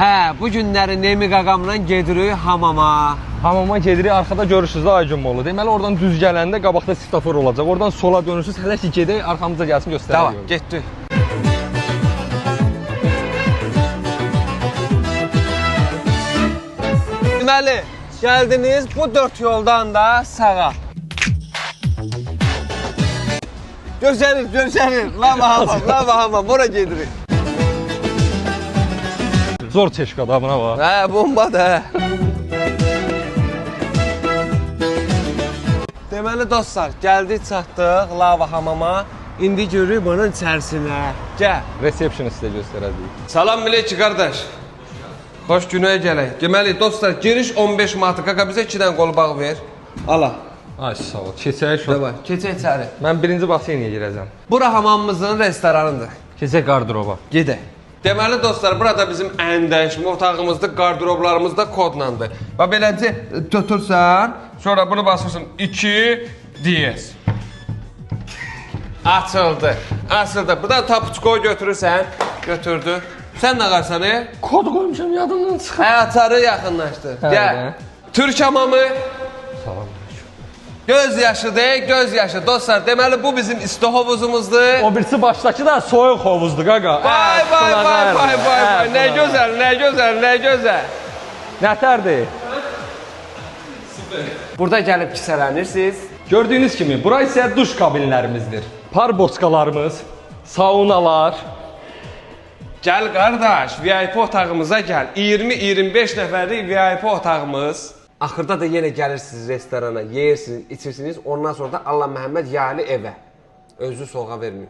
Hə, bu günləri Nemi qaqamla gedirik hamama. Hamama gedirik, arxada görürsünüz də Aygün Molu. Deməli oradan düz gələndə qabaqda svetofor olacaq. Oradan sola dönürsünüz. Hələ ki gedək, arxamıza gəlsin göstərək. Tamam, getdik. Deməli, gəldiniz bu 4 yoldan da sağa. Görsənir, görsənir. Lava hamam, lava hamam, bura gedirik. Zor çeşkada buna bax. Hə, bombadır, hə. Deməli dostlar, gəldik, çatdıq lava hamama. İndi görürük bunun içərisinə. Gəl. Resepsionu sizə göstərəcəyik. Salam mileyki qardaş. Xoş günə gələk. Deməli dostlar, giriş 15 manat. Qaqa bizə 2 dənə qolbaq ver. Ala. Ay sağ ol. Keçək şu. Davay, keçək içəri. Mən birinci baseyniyə girəcəm. Bura hamamımızın restoranıdır. Keçək qardıroba. Gedək. Deməli dostlar, burada bizim əyindəyişmə otağımızdır, qardıroblarımız da kodlandır. Və beləcə götürsən, sonra bunu basırsın 2 DS. Açıldı, açıldı. Buradan tapuçkoyu götürürsən, götürdü. Sən nə qarsan, Kod qoymuşam, yadımdan çıxır. Hə, açarı yaxınlaşdır. Gəl. Türk hamamı. Salam. Göz yaşı deyil, göz yaşı. Dostlar, deməli bu bizim isti hovuzumuzdur. O birisi başdakı da soyuq hovuzdur qaqa. Vay vay vay vay vay vay. Nə gözəl, nə gözəl, nə gözəl. Nətərdir? Süper. Burada gəlib kisələnirsiniz. Gördüyünüz kimi, bura isə duş kabinlərimizdir. Par boçkalarımız, saunalar. Gəl qardaş, VIP otağımıza gəl. 20-25 nəfərlik VIP otağımız. Axırda da yenə gəlirsiniz restorana, yeyirsiniz, içirsiniz. Ondan sonra da Allah Məhəmməd yali evə. Özü soğa verməyim.